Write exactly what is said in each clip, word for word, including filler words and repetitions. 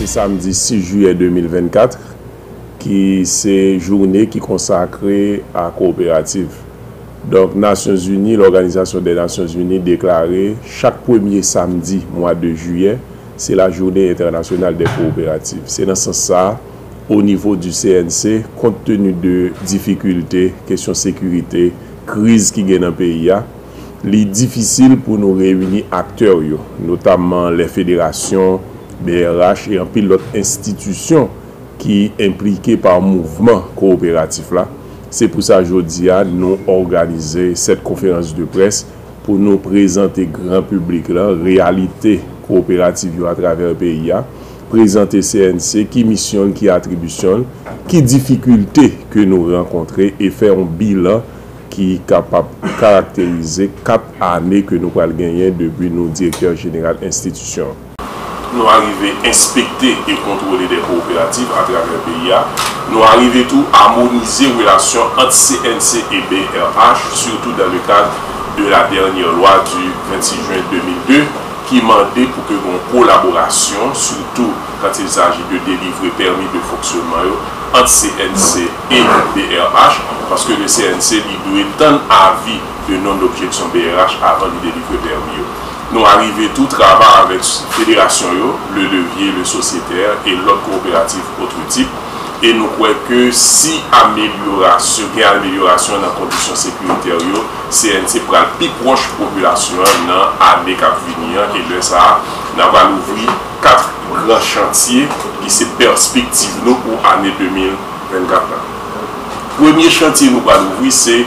Samdi sis jiyè de mil vennkat, ki se jounen ki konsakre a kowoperativ. Donk, Nasyonzini, Lòganizasyon dè Nasyonzini deklare chak premye samdi mwa de jiyè, se la jounen entènasyonal dè kowoperativ. Se nan sans sa a, o nivo di C N C, kont teni de difikilte, kesyon sekirite, kriz ki gen nan peyi a, li difisil pou nou reyini aktè yo, notamman lè federasyon, B R H e anpil lòt enstitisyon ki enplike pa mouvman kowoperatif la. Se pou sa jodi a nou òganize sèt konferans de près pou nou prezante gran piblik la reyalite kowoperativ yo atravè peyi a, prezante C N C ki misyon l, ki atribisyon l, ki difikilte ke nou rankontre e fè yon bilan ki kapab karakterize kat ane ke nou pral genyen depi nou direktè jeneral enstitisyon an. Nou arive enspekte e kontwole dè kowoperativ atravè peyi a. Nou arive tou amonize relasyon ant C N C e B R H, surtout dans le cadre de la dernière loi du vingt-six juin deux mille deux, ki mande pou ke gen yon kolaborasyon, surtout quand il s'agit de délivrer permis de fonctionnement yo, ant C N C e B R H, paske le C N C li dwe tann avi de non-objection B R H avan li delivre pèmi yo. Nou arive tou travay avèk federasyon yo, le levier, le sociétaire e lòt kowoperativ autres types, e nou kwè ke si amelyorasyon, gen amelyorasyon nan kondisyon sekiritè yo, C N C pral pi pwòch popilasyon an nan ane k ap vini an, e lè sa a, n a pral ouvri kat gran chantye ki se pèspektiv nou pou ane de mil vennkat la. Premye chantye nou pral ouvri se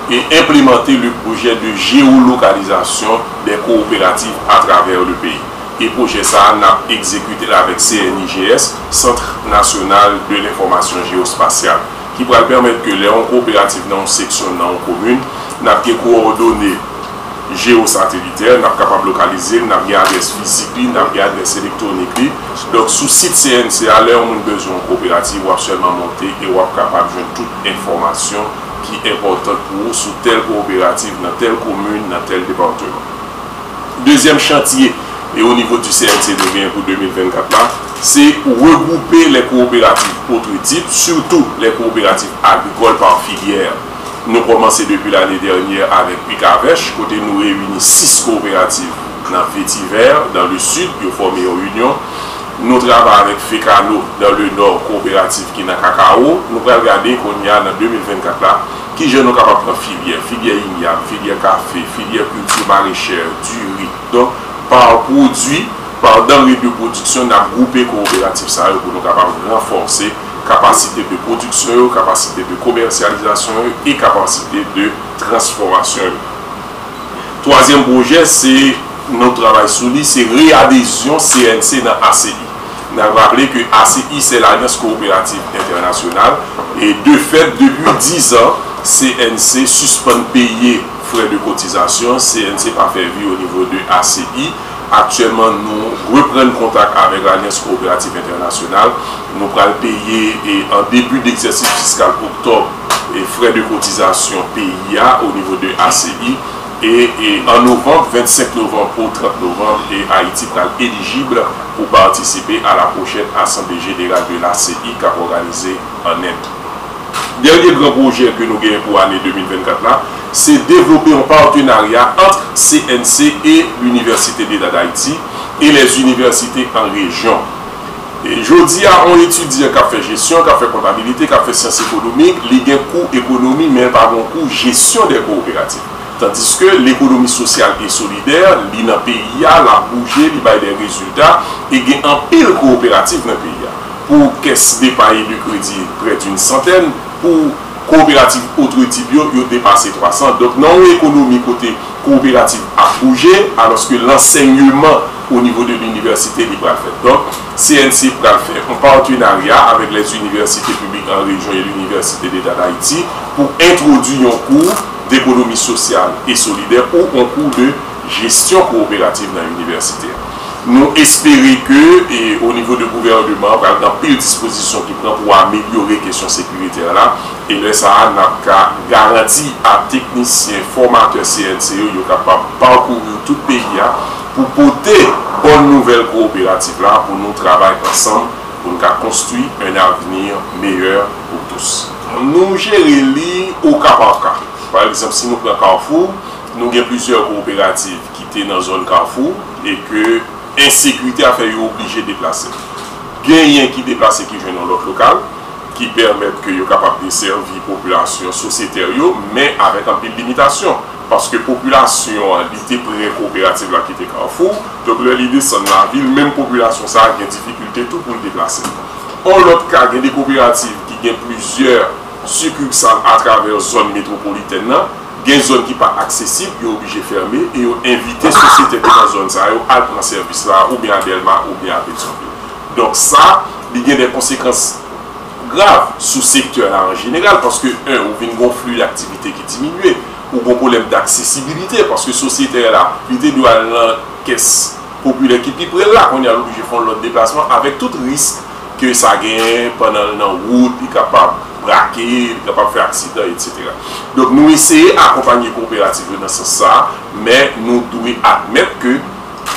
e enplimante le projet de géolocalisation des coopératives à travers le pays. E pwojè sa a, n ap egzekite l avèk C N I G S, Centre National de l'Information Géospatiale, ki pral pèmèt ke lè yon kowoperativ nan yon seksyon, nan yon komin, n ap gen kowòdone jewosatelitè, n ap kapab lokalize l, n ap gen adrès fizik li, n ap gen adrès elektwonik li. Donk, sou sit C N C a, lè yon moun bezwen yon kowoperativ, w ap sèlman monte e w ap kapab jwenn tout enfòmasyon ki enpòtan pou ou sou tèl kowoperativ, nan tèl komin, nan tèl depatman. Dezyèm chantye, e o nivo di C N C nou genyen pou de mil vennkat la, se regwoupe lè kowoperativ autres types, surtout lè kowoperativ agrikòl pa filyè. Nou kòmanse depi lane dènyè avèk Pikavèch, kote nou reyini sis kowoperativ nan Vetivè, dans le sud, yo fòme yon inyon. Nou travay avèk Fekano dans le nord, kowoperativ ki nan kakawo. Nou pral gade kounye a nan de mil vennkat la, kijan nou kapab pran filyè, filyè inyab, filyè kafe, filyè kilti marechè, diri. Donk, pa pwodui, pa danre de pwodiksyon, n ap gwoupe kowoperativ sa yo pou nou kapab ranfòse kapasite de pwodiksyon yo, kapasite de komèsyalizasyon yo e kapasite de transfòmasyon yo. Twazyèm pwojè, se, nou travay sou li, se reyadezyon C N C nan A C I. N ap raple ke A C I se Alliance Coopérative Internationale, e de fèt, depi dizan, C N C sispann peye frè de kotizasyon, C N C pa fè vi o nivo de A C I. Aktyèlman, nou reprann kontak avèk Alliance Coopérative Internationale. Nou pral peye, e, an debi d'egzèsis fiskal oktòb, e, frè de kotizasyon peyi a o nivo de A C I. E, e an novanm, vennsenk novanm ou trant novanm, e Ayiti pral elijib pou patisipe a la pwochèn Asanble Jeneral de l'A C I k ap òganize an End. Dènye gran pwojè ke nou genyen pou ane de mil vennkat la, se devlope yon patenarya ant C N C e l'Université d'État d'Haïti e les universités en région. E jodi a, yon etidyan k ap fè jesyon, k ap fè kontabilite, k ap fè syans ekonomik, li gen kou ekonomi, men l pa gen kou jesyon dè kowoperativ. Tandiske lekonomi sosyal e solidè, li nan peyi a, l ap bouje, li bay de rezilta, e gen anpil kowoperativ nan peyi a. Pou kès depay e de kredi, prè d'une santèn, pou kowoperativ autres types yo, yo depase twa san. Donk, nan yon ekonomi kote kowoperativ ap bouje, alòske lansèyman o nivo de linivèsite, li pral fèt. Donk, C N C pral fè yon patenarya avèk les universités publiques en région et l'Université d'État d'Haïti pou entwodui yon kou d'économie sociale et solidaire ou yon kou de jesyon kowoperativ nan inivèsite a. Nou espere ke, e, o nivo de gouvèneman an, pral gen anpil dispozisyon ki pran pou amelyore kesyon sekiritè la, e lè sa a, n ap ka garanti a teknisyen, fòmatè C N C yo, yo kapab pakouri tout peyi a pou pote Bòn nouvèl kooperativ la pou nou travay ansanm pou n ka konstwi un avenir meilleur pour tous. Nou jere li au cas par cas. Pa egzanp, si nou pran Kafou, nou gen plizyè kooperativ ki te nan zòn Kafou e ke ensekirite a fè yo oblije deplase. Genyen ki deplase ki jwenn yon lòt lokal ki pèmèt ke yo kapab desèvi popilasyon sosyetè yo, men avèk anpil limitasyon. Paske popilasyon an, li te pre kooperativ la ki te Kafou, donk lè li desann lavil, menm popilasyon sa a gen difikilte tou pou l deplase. On lòt ka, gen de kooperativ ki gen plizyè sikirsal atravè zòn metwopolitèn nan, gen zòn ki pa aksesib, yo oblije fèmen e yo envite sosyete ki nan zòn sa yo al pran sèvis la, oubyen a Dèlma, oubyen a Petyonvil. Donk sa, li gen de konsekans grav sou sektè la an jeneral, paske, en, ou vin gon fli daktivite ki diminye, ou gon pwoblèm daksesibilite, paske sosyete la, li te dwe al nan kès popilè ki pi pre l la, kounye a l oblije fè yon lòt deplasman, avèk tout risk ke sa genyen pandan l nan wout, li kapab brake, li kapab fè aksidan, etsetera. Donk, nou eseye akonpanye kooperativ yo nan sans sa a, men nou dwe admèt ke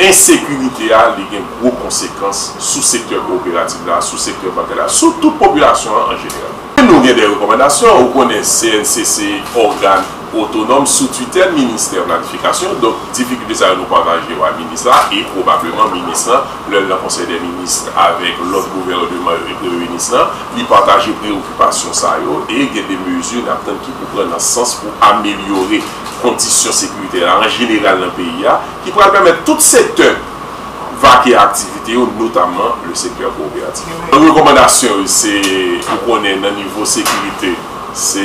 ensekirite a, li gen gwo konsekans sou sektè kooperativ la, sou sektè bankè la, sou tout popilasyon an an jeneral. Nou gen de rekòmandasyon, ou konnen C N C se ògàn otonòm sou titèl ministè planifikasyon, donk difikilte sa yo nou pataje yo a minis la e pwobableman minis lan, lè l nan konsèy dè minis avèk lòt gouvènman yo e premye minis lan, li pataje preyokipasyon sa yo e gen de mezi n ap tann ki pou pran nan sans pou amelyore kondisyon sekirite la an jeneral nan peyi a, ki pral pèmèt tout sektè vake a aktivite yo, notamman le sektè kooperatif. Rekòmandasyon yo se, ou konnen nan nivo sekirite, se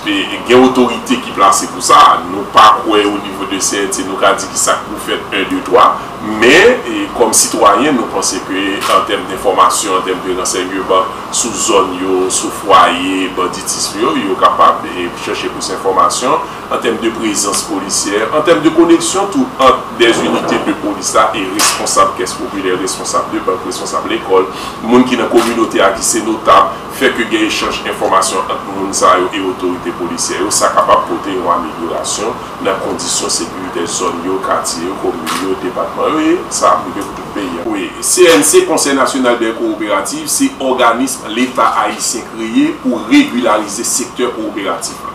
e, gen otorite ki plase pou sa. Nou pa kwè o nivo de C N C, nou ka di ki sa k pou fèt, en, de, twa. Men, e, kòm sitwayen, nou panse ke an tèm de enfòmasyon, an tèm de ransèyman sou zòn yo, sou fwaye banditism yo, yo kapab, e, chèche plis enfòmasyon. An tèm de prezans polisyè, an tèm de koneksyon tou ant dèz inite de polis la e responsab kès popilè, responsab de bank, responsab lekòl, moun ki nan kominote a ki se notab, fè ke gen echanj enfòmasyon ant moun sa yo e otorite polisyè yo, sa kapab pote yon amelyorasyon nan kondisyon sekirite zòn yo, katye yo, komin yo, depatman yo, e sa ap rive pou tout peyi a. Wi, C N C, Konsèy Nasyonal dè Kooperativ, se òganis Leta ayisyen kreye pou regilarize sektè kooperatif la.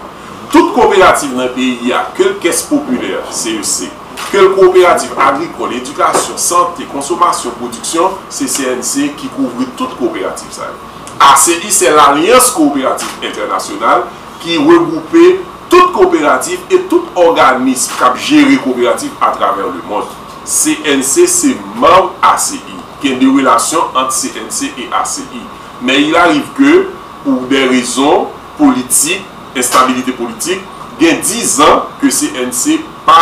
Tout kooperativ nan peyi a, ke l kès popilè, C E C, ke l kooperativ agrikòl, edikasyon, sante, konsomasyon, pwodiksyon, se C N C ki kouvri tout kooperativ sa yo. A C I se Lalyans Kooperativ Entènasyonal ki regwoupe tout kooperativ e tout òganis k ap jere kooperativ atravè lemonn. C N C se manm A C I. Gen de relasyon ant C N C e A C I. Men il arrive que, pou de rezon politik, enstabilite politik, gen dizan ke C N C pa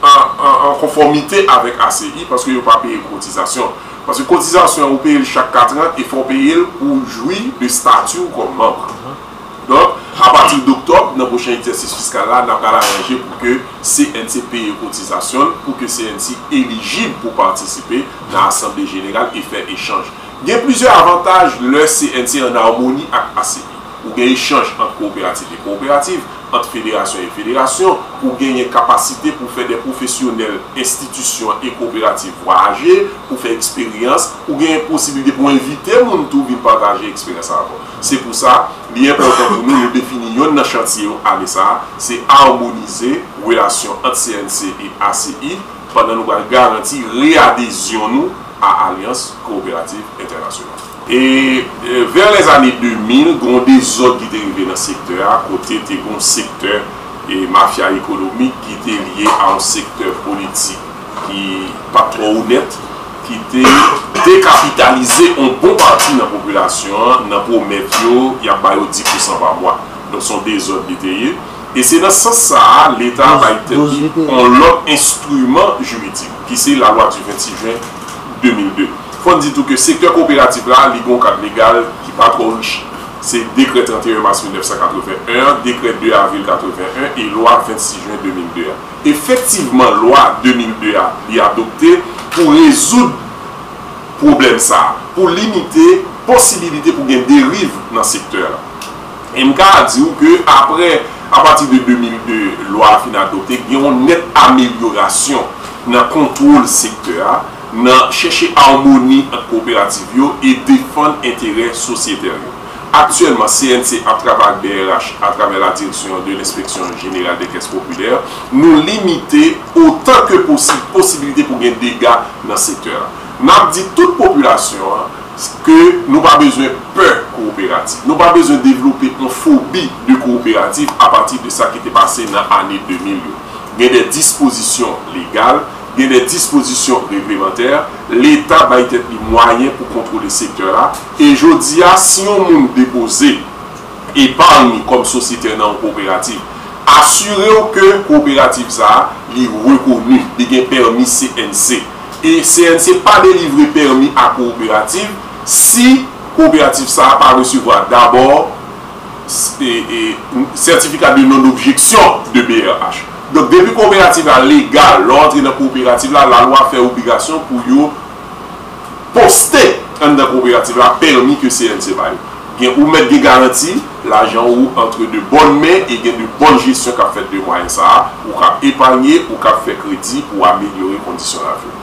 an, an, an konfòmite avèk A C I paske yo pa peye kotizasyon. Paske kotizasyon an, ou peye l chak katran e fò w peye l pou w jwi de stati w kòm manm. Donk, apati d oktòb, nan pwochen egzèsis fiskal la, n ap pral aranje pou ke C N C peye kotizasyon l, pou ke C N C elijib pou patisipe nan asanble jeneral e fè echanj. Gen plizyè avantaj lè C N C ann amoni ak A C I. Ou gen echanj ant kooperativ e kooperativ, ant federasyon e federasyon, ou genyen kapasite pou fè de pwofesyonèl enstitisyon e kooperativ vwayaje, pou fè eksperyans, ou genyen posiblite pou envite moun tou vin pataje eksperyans avè w. Se pou sa, li enpòtan pou nou, nou defini yonn nan chantye yo ane sa a, se amonize relasyon ant C N C e A C I, pandan nou pral garanti reyadezyon nou a Alyans Kooperativ Entènasyonal. E, e, vè lèzane de mil, gen yon dezòd ki te rive nan sektè a, kote te gen yon sektè, e, mafya ekonomik ki te lye a yon sektè politik ki pa t twò onèt, ki te dekapitalize yon bon pati nan popilasyon an, nan pwomèt yo, y ap ba yo dis pousan pa mwa. Donk, se yon dezòd li te ye. E se nan sans sa a, Leta a bay tèt li yon lòt enstriman jiridik, ki se lalwa di vennsis jen de mil de. Fò n di tou ke sektè kooperatif la, li gen yon kad legal ki pa twò rich. Se dekrè trannteyen mas mil nèf san katreven en an, dekrè de avril katreven en e lwa vennsis jen de mil de a. Efektivman, lwa de mil de a, li adopte pou rezoud pwoblèm sa a, pou limite posibilite pou gen deriv nan sektè la. E m ka di w ke apre, apati de de mil de, lwa a fin adopte, gen yon nèt amelyorasyon nan kontwòl sektè a, nan chèche amoni ant kowoperativ yo e defann enterè sosyetè yo. Aktyèlman, C N C ap travay ak B R H atravè la Direction de l'Inspection Générale des Caisses Populaires. Nou limite otan ke posib posibilite pou gen dega nan sektè a. N ap di tout popilasyon an ke nou pa bezwen pè kowoperativ. Nou pa bezwen devlope yon fobi de kowoperativ apati de sa ki te pase nan ane de mil yo. Gen de dispozisyon legal, gen de dispozisyon reglemantè, Leta bay tèt li mwayen pou kontwole sektè la, e jodi a, si yon moun depoze epay li kòm sosyetè nan yon kowoperativ, asire w ke kowoperativ sa a, li rekoni, li gen pèmi C N C. E C N C pa delivre pèmi a kowoperativ si kowoperativ sa a pa resevwa dabò e, e, sètifika de non-objection de B R H. Donk, depi kowoperativ la legal, lè w antre nan kowoperativ la, lalwa fè obligasyon pou yo poste anndan kowoperativ la pèmi ke C N C ba yo. Gen, ou mèt gen garanti, lajan ou antre de bòn men e gen de bòn jesyon k ap fèt de mwayen sa a, ou k ap epanye, ou k ap fè kredi pou amelyore kondisyon lavi w.